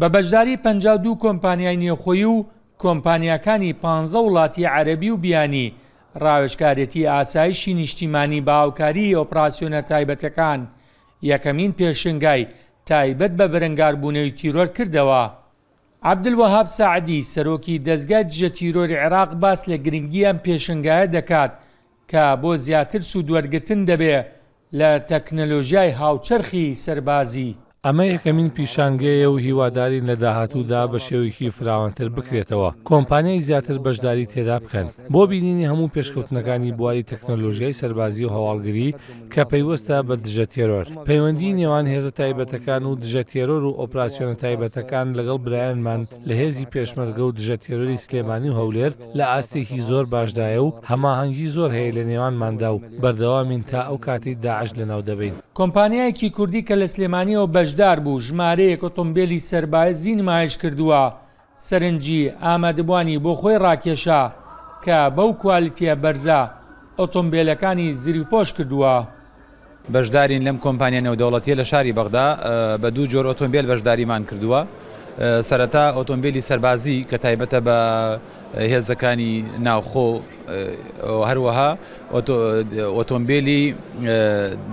بە بەشداری 52 کۆمپانیای نێوخۆیی و کۆمپانیاکانی پانزە وڵاتی عەرەبی و بیانی، ڕاوێژکارێتی ئاسایشی نیشتیمانی بە هاوکاریی ئۆپراسیۆنە تایبەتەکان، یەکەمین پێشنگای تایبەت بە بەرەنگاربوونەوی تیرۆر کردەوە. عەبدولوەهاب ساعدی، سەرۆکی دەزگای دژە تیرۆری عێراق باس لە گرنگی ئەم پێشنگایە دەکات کە بۆ زیاتر سوودوەرگرتن دەبێ لە تەکنەلۆژیای هاوچەرخی سەربازی. ئەمە یەکەمین پیشانگەیە و هیوادارین لە داهاتوودا بە شێوەیەکی فراوانتر بکرێتەوە، کۆمپانیای زیاتر بەشداری تێدا بکەن، بۆ بینینی هەموو پێشکەوتنەکانی بواری تەکنەلۆژیای سەربازی و هەواڵگری کە پەیوەستە بە دژە تێرۆر. پەیوەندیی نێوان هێزە تایبەتەکان و دژە تێرۆر و ئۆپراسیۆنە تایبەتەکان لەگەڵ برایانمان لە هێزی پێشمەرگە و دژە تێرۆری سلێمانی و هەولێر لە ئاستێکی زۆر باشدایە و هەماهەنگی زۆر هەیە لە نێوانماندا و بەردەوامین تا ئەو کاتەی داعش لەناو دەبەین. کۆمپانیایەکی کوردی کە لە سلێمانییەوە بەشدار بوو، ژمارەیەک ئۆتۆمبێلی سەربازی نمایش کردووە، سەرنجی ئامادەبووانی بۆ خۆی ڕاکێشا کە بەو کوالیتییە بەرزە ئۆتۆمبێلەکانی زریپۆش کردووە. بەشدارین لەم کۆمپانیا نێودەوڵەتیە لە شاری بەغدا بە دوو جۆر ئۆتۆمبێل بەشداریمان کردووە، سەرەتا ئۆتۆمبێلی سەربازی کە تایبەتە بە هێزەکانی ناوخۆ و هەروەها ئۆتۆمبێلی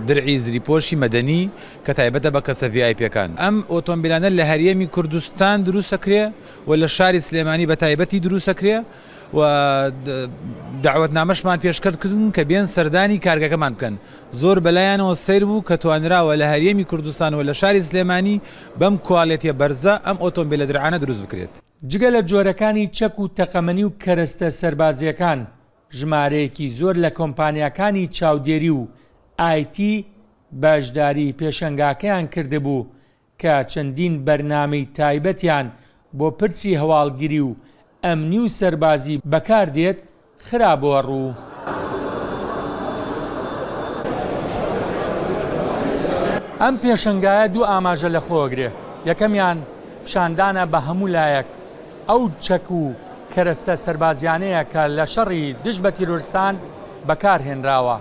درعی زریپۆشی مەدەنی کە تایبەتە بە کەسە ڤیایپیەکان. ئەم ئۆتۆمبیلانە لە هەرێمی کوردستان دروستەکرێ و لە شاری سلێمانی بە تایبەتی دروستەکرێ و دەعوەتنامەشمان پێشکەش کردن کە بێن سەردانی کارگەکەمان بکەن. زۆر بەلایانەوە سەیر بوو کە توانراوە لە هەرێمی کوردستان و لە شاری سلێمانی بەم کوالێتیە بەرزە ئەم ئۆتۆمبیلە درعانە دروست بکرێت. جگە لە جۆرەکانی چەک و تەقەمەنی و کەرەستە سەربازییەکان، ژمارەیەکی زۆر لە کۆمپانیاکانی چاودێری و ئایتی بەشداری پێشەنگاکەیان کردبوو کە چەندین بەرنامەی تایبەتیان بۆ پرسی هەواڵگری و ئەمنی و سەربازی بەکاردێت خرابووە ڕوو. ئەم پێشەنگایە دوو ئاماژە لەخۆگرێ، یەکەمیان پیشاندانە بە هەموو لایەک ئەو چەک و کەرەستە سەربازیانەیە کە لە شەڕی دژ بە تیرۆرستان بەکارهێنراوە،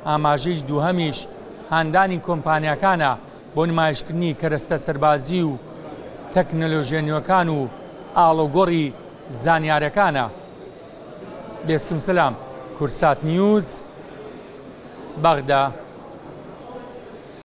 ئاماژەی دووهەمیش هاندانی کۆمپانیاکانە بۆ نمایشکردنی کەرەستە سەربازی و تەکنەلۆژیە نوێکان و ئاڵوگۆڕی زانیارەکانە. بێستون سەلام، کوردسات نیوز، بەغدا.